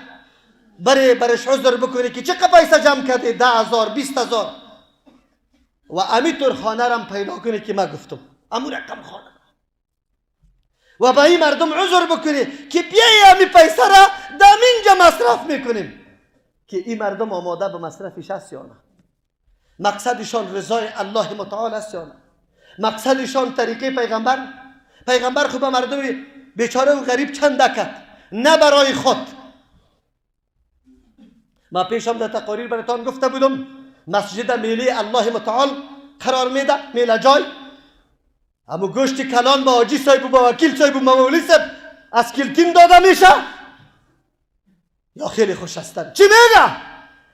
بره برش عذر بکنه که چقدر پیسه جمع کرده، 10,000 20,000، و امی طور خانه را پیدا کنه که ما گفتم امو رقم خانه، و به این مردم عذر بکنه که بیای امی پیسه را در اینجا مصرف میکنیم، که این مردم آماده به مصرفش است یا نه، مقصدشان رضای الله متعال است یا نه، مقصدشان طریقه پیغمبر. پیغمبر خود به مردم بیچاره و غریب چنده کرد، نه برای خود. ما پیشم در تقاریر براتان گفته بودم مسجد میلی الله متعال قرار میده، میله جای، اما گوشت کلان با حاجی صاحب و با وکیل صاحب و مولی صاحب از کلکین داده میشه. یا خیلی خوش هستن. چی میگه؟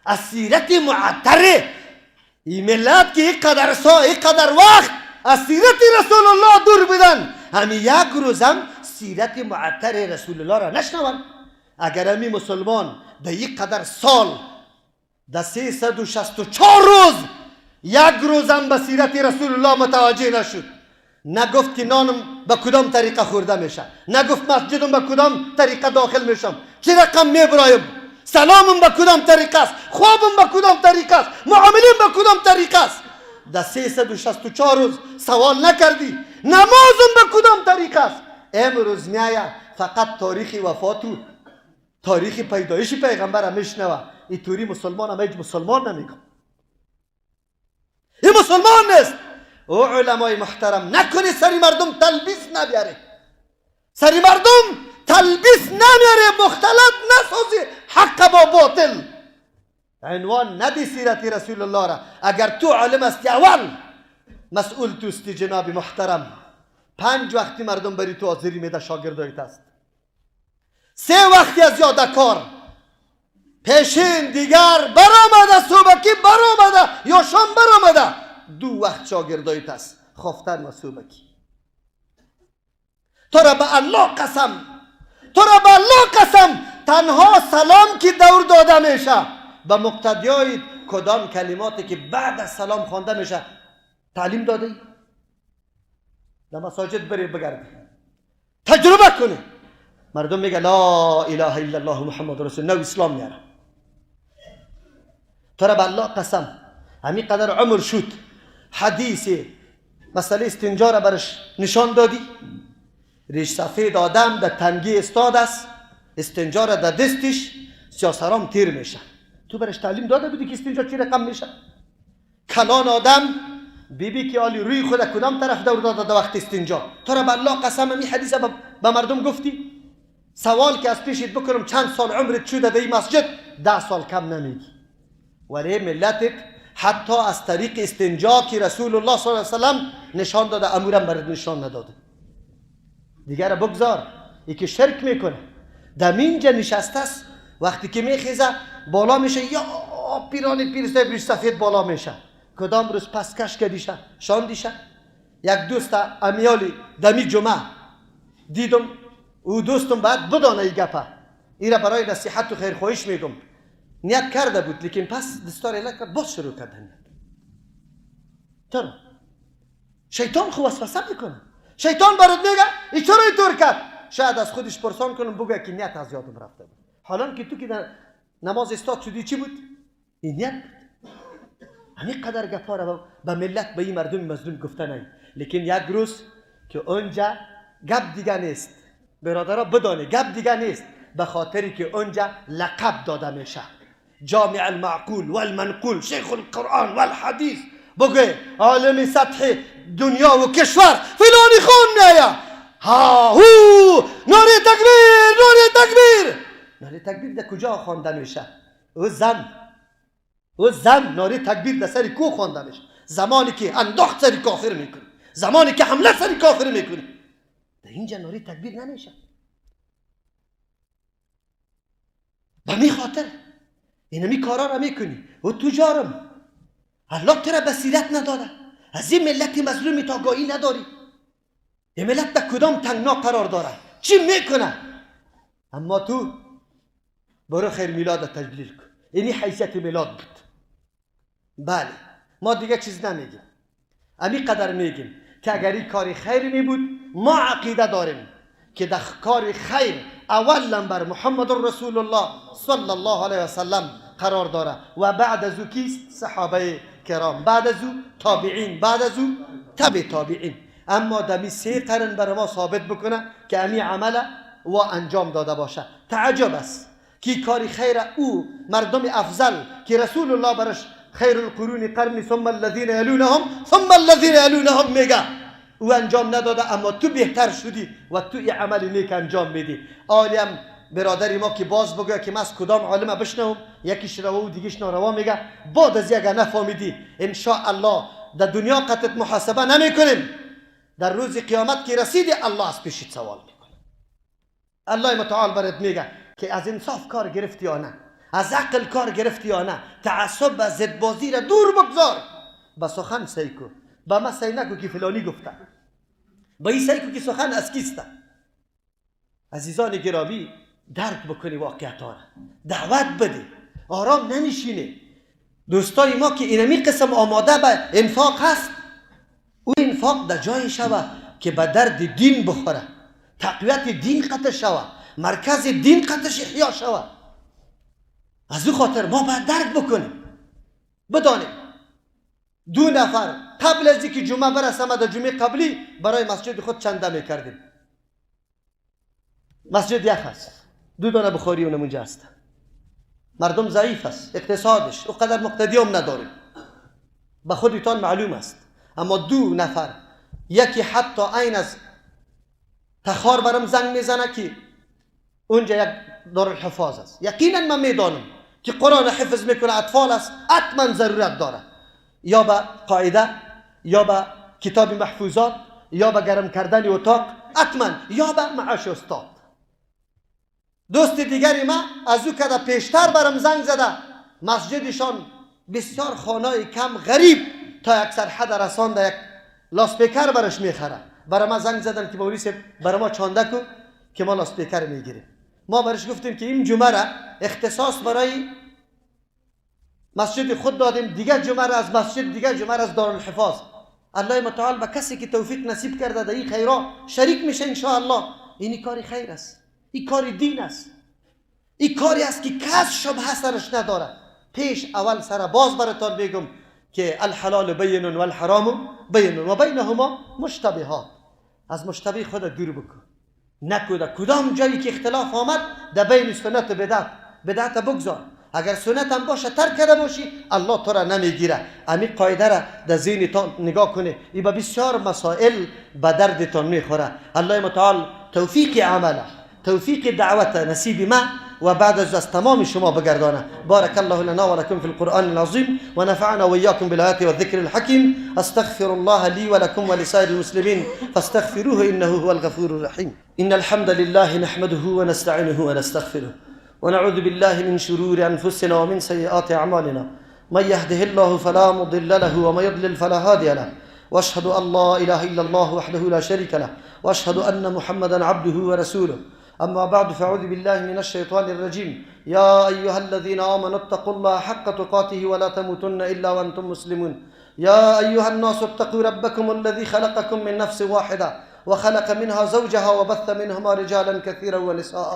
از سیرت معطره این ملت که اینقدر سا اینقدر وقت از سیرت رسول الله دور بودن، همین یک روزم سیرت معطر رسول الله را نشنون. اگر همی مسلمان در اینقدر سال، در 364 روز، یک روزم به سیرت رسول الله متوجه نشد، نگفت که نانم به کدام طریقه خورده میشه، نگفت مسجدم به کدام طریقه داخل میشم، چه رقم میبرایم، سلامم به کدام طریقه است، خوابم به کدام طریقه است، معاملم به کدام طریقه است. در 364 روز سوال نکردی نمازم به کدام طریقه است. امروز میایه فقط تاریخ وفات و تاریخ پیدایش پیغمبر میشنوه. این توری مسلمان هم هیچ مسلمان نمیگم، این مسلمان نیست. او علمای محترم نکنی سری مردم تلبیس نبیاره، سری مردم تلبیس نمیاره، مختلط نسازی حق با باطل. عنوان ندی سیرت رسول الله را. اگر تو عالم استی اول مسئول توستی جناب محترم. 5 وقتی مردم بری تو حاضری میده شاگردایت است، 3 وقتی از یاد کار پیشین دیگر برآمده، صبحکی برآمده یا شام برآمده، 2 وقت شاگردایت است، خوافتن و صبحکی. تو را به الله قسم، تو را به الله قسم، تنها سلام که دور داده میشه به مقتدیای کدام کلماتی که بعد از سلام خوانده میشه تعلیم داده ای؟ در مساجد بری بگردی تجربه کنی. مردم میگه لا اله الا الله محمد رسول الله، نو اسلام میاره. تو را به الله قسم همین قدر عمر شد حدیث مسئله استنجا را برش نشان دادی، ریش سفید آدم در تنگی استاد است، استنجا را در دستش سیاسرام تیر میشه. تو برش تعلیم داده بودی که استنجا چی رقم میشه؟ کلان آدم بیبی که آلی روی خود کدام طرف دور داده در وقت استنجا؟ تو را به الله قسم می حدیث به مردم گفتی؟ سوال که از پیشت بکنم چند سال عمرت شده در این مسجد، 10 سال کم نمیگی. ولی ملتت حتی از طریق استنجا که رسول الله صلی الله علیه و سلم نشان داده، امورم برات نشان نداده. دیگر بگذار یکی شرک میکنه، در اینجا نشسته است، وقتی که میخیزه بالا میشه، یا پیران پیر صاحب سفید بالا میشه، کدام روز پس کش کدیشه شان دیشه. یک دوست امیالی دمی جمعه دیدم، او دوستم بعد بدانه ای گپه ایره برای نصیحت و خیرخواهیش میگم، نیت کرده بود لیکن پس دستار اله کرد، باز شروع کرده نیت. چرا؟ شیطان خو وسوسه میکنه، شیطان برات میگه ای چرا اینطور کرد؟ شاید از خودش پرسان کنم بگه که نیت از یادم رفته بود. حالا که تو که در نماز استاد شدی چی بود؟ این نیت بود. همین قدر گپا را به ملت، به این مردم مظلوم گفته نه. لیکن یک روز که اونجا گپ دیگه نیست، برادرها بدانه گپ دیگه نیست، به خاطری که اونجا لقب داده میشه، جامع المعقول والمنقول، شیخ القرآن والحدیث، بگه عالم سطح دنیا و کشور فلانی خون میآید، ها هو ناره تکبیر، ناره تکبیر. ناره تکبیر در کجا خوانده میشه؟ او زن، او زن ناره تکبیر در سر کو خوانده میشه؟ زمانی که انداخت سر کافر میکنی، زمانی که حمله سر کافر میکنی، در اینجا ناره تکبیر نمیشه. به می خاطر اینمی کارا را میکنی و تجارم الله تو را بصیرت نداده، از این ملت مظلومی تا آگاهی نداری، این ملت در کدام تنگنا قرار داره، چی میکنه؟ اما تو برو خیر میلاد تجلیل کن. اینی حیثیت میلاد بود. بله ما دیگه چیز نمیگیم، امی قدر میگیم که اگر این کار خیر می بود، ما عقیده داریم که در کار خیر اول نمبر محمد رسول الله صلی الله علیه و سلم قرار داره و بعد از او کیست؟ صحابه کرام، بعد از او تابعین، بعد از او تبع تابعین. اما دمی 3 قرن بر ما ثابت بکنه که امی عمل و انجام داده باشه. تعجب است که کار خیر او مردم افضل که رسول الله برش خیر القرون قرنی ثم الذین یلونهم ثم الذین یلونهم میگه، او انجام نداده، اما تو بهتر شدی و تو این عمل نیک انجام میدی. عالم برادری ما که باز بگه که من از کدام عالم بشنوم، یکیش روا و دیگیش ناروا میگه، بعد از اگه نفهمیدی ان شاء الله در دنیا قطعت محاسبه نمیکنیم، در روز قیامت که رسیدی الله از پیشت سوال میکنه. الله متعال برات میگه که از انصاف کار گرفتی یا نه، از عقل کار گرفتی یا نه، تعصب و ضد بازی را دور بگذار، به سخن سعی کن، به ما سعی نکن که فلانی گفته، به این سعی کن که سخن از کیسته. عزیزان گرامی درک بکنی واقعیت ها را، دعوت بده، آرام ننشینه. دوستای ما که اینمی قسم آماده به انفاق هست، او انفاق در جای شوه که به درد دین بخوره، تقویت دین قطع شوه، مرکز دین قطعش احیا شوه. از او خاطر ما باید درک بکنیم، بدانیم. 2 نفر قبل از اینکه جمعه برسه، ما در جمعه قبلی برای مسجد خود چنده میکردیم. مسجد یخ است، 2 دانه بخاری اونم اونجا هست. مردم ضعیف است، اقتصادش او قدر مقتدی هم نداریم، به خودتان معلوم است. اما 2 نفر، یکی حتی عین از تخار برام زنگ میزنه که اونجا یک دارالحفاظ است، یقینا من میدانم که قرآن حفظ میکنه، اطفال است، حتما ضرورت داره یا به قاعده یا به کتاب محفوظات یا به گرم کردن اتاق، حتما یا به معاش استاد. دوست دیگری ما از او که پیشتر برام زنگ زده، مسجدشان بسیار خانه کم غریب تا یک سرحد رسانده، یک لاسپیکر برش میخره. برای ما زنگ زدن که مولوی صاحب برای ما چانده کو که ما لاسپیکر میگیریم. ما برش گفتیم که این جمعه را اختصاص برای مسجد خود دادیم، دیگه جمعه را از مسجد، دیگه جمعه را از دارالحفاظ. الله متعال به کسی که توفیق نصیب کرده در این خیرا شریک میشه ان شاء الله. این کار خیر است، این کار دین است، این کاری است که کس شبهه سرش نداره. پیش اول سر باز براتان بگم که الحلال بین و الحرام بین و بینهما مشتبهات. از مشتبه خود دور بکن، نکو در کدام جایی که اختلاف آمد در بین سنت و بدعت بدعت بگذار. اگر سنت هم باشه ترک کرده باشی الله تو را نمیگیره. امی قاعده را در ذهنتان نگاه کنه، ای با بسیار مسائل به دردتان میخوره. الله متعال توفیق عمله، توفیق دعوت نصیب ما و بعد از تمام شما بگردانه. بارك الله لنا ولكم في القرآن العظيم ونفعنا وإياكم بالآيات والذكر الحكيم. استغفر الله لي ولكم ولسائر المسلمين فاستغفروه إنه هو الغفور الرحيم. إن الحمد لله نحمده ونستعينه ونستغفره ونعوذ بالله من شرور أنفسنا ومن سيئات أعمالنا. من يهده الله فلا مضل له ومن يضلل فلا هادي له. وأشهد أن لا إله إلا الله وحده لا شريك له وأشهد أن محمدا عبده ورسوله. أما بعد، فأعوذ بالله من الشيطان الرجيم. يا أيها الذين آمنوا اتقوا الله حق تقاته ولا تموتن إلا وأنتم مسلمون. يا أيها الناس اتقوا ربكم الذي خلقكم من نفس واحدة وخلق منها زوجها وبث منهما رجالا كثيرا ونساء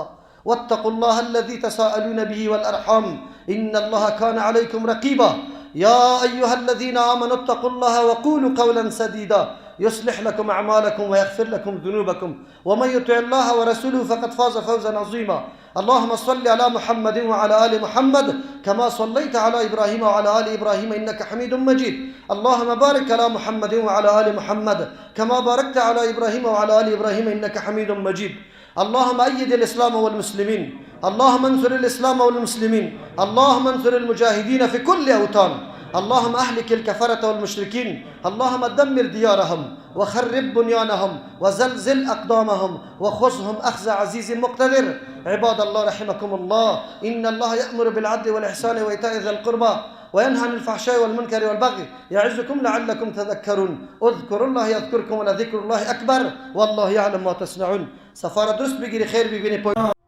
واتقوا الله الذي تساءلون به والأرحام إن الله كان عليكم رقيبا. يا أيها الذين آمنوا اتقوا الله وقولوا قولا سديدا يصلح لكم أعمالكم ويغفر لكم ذنوبكم ومن يطع الله ورسوله فقد فاز فوزا عظيما. اللهم صل على محمد وعلى آل محمد كما صليت على إبراهيم وعلى آل إبراهيم إنك حميد مجيد. اللهم بارك على محمد وعلى آل محمد كما باركت على إبراهيم وعلى آل إبراهيم إنك حميد مجيد. اللهم أيد الإسلام والمسلمين، اللهم انصر الإسلام والمسلمين، اللهم انصر المجاهدين في كل أوطان، اللهم أهلك الكفرة والمشركين، اللهم دمر ديارهم وخرب بنيانهم وزلزل أقدامهم وخذهم أخذ عزيز مقتدر. عباد الله رحمكم الله، إن الله يأمر بالعدل والإحسان وإيتاء ذي القربى وينهى عن الفحشاء والمنكر والبغي يعظكم لعلكم تذكرون. اذكروا الله يذكركم ولذكر الله أكبر والله يعلم ما تصنعون. سفارة درست بگیری، خیر ببینی.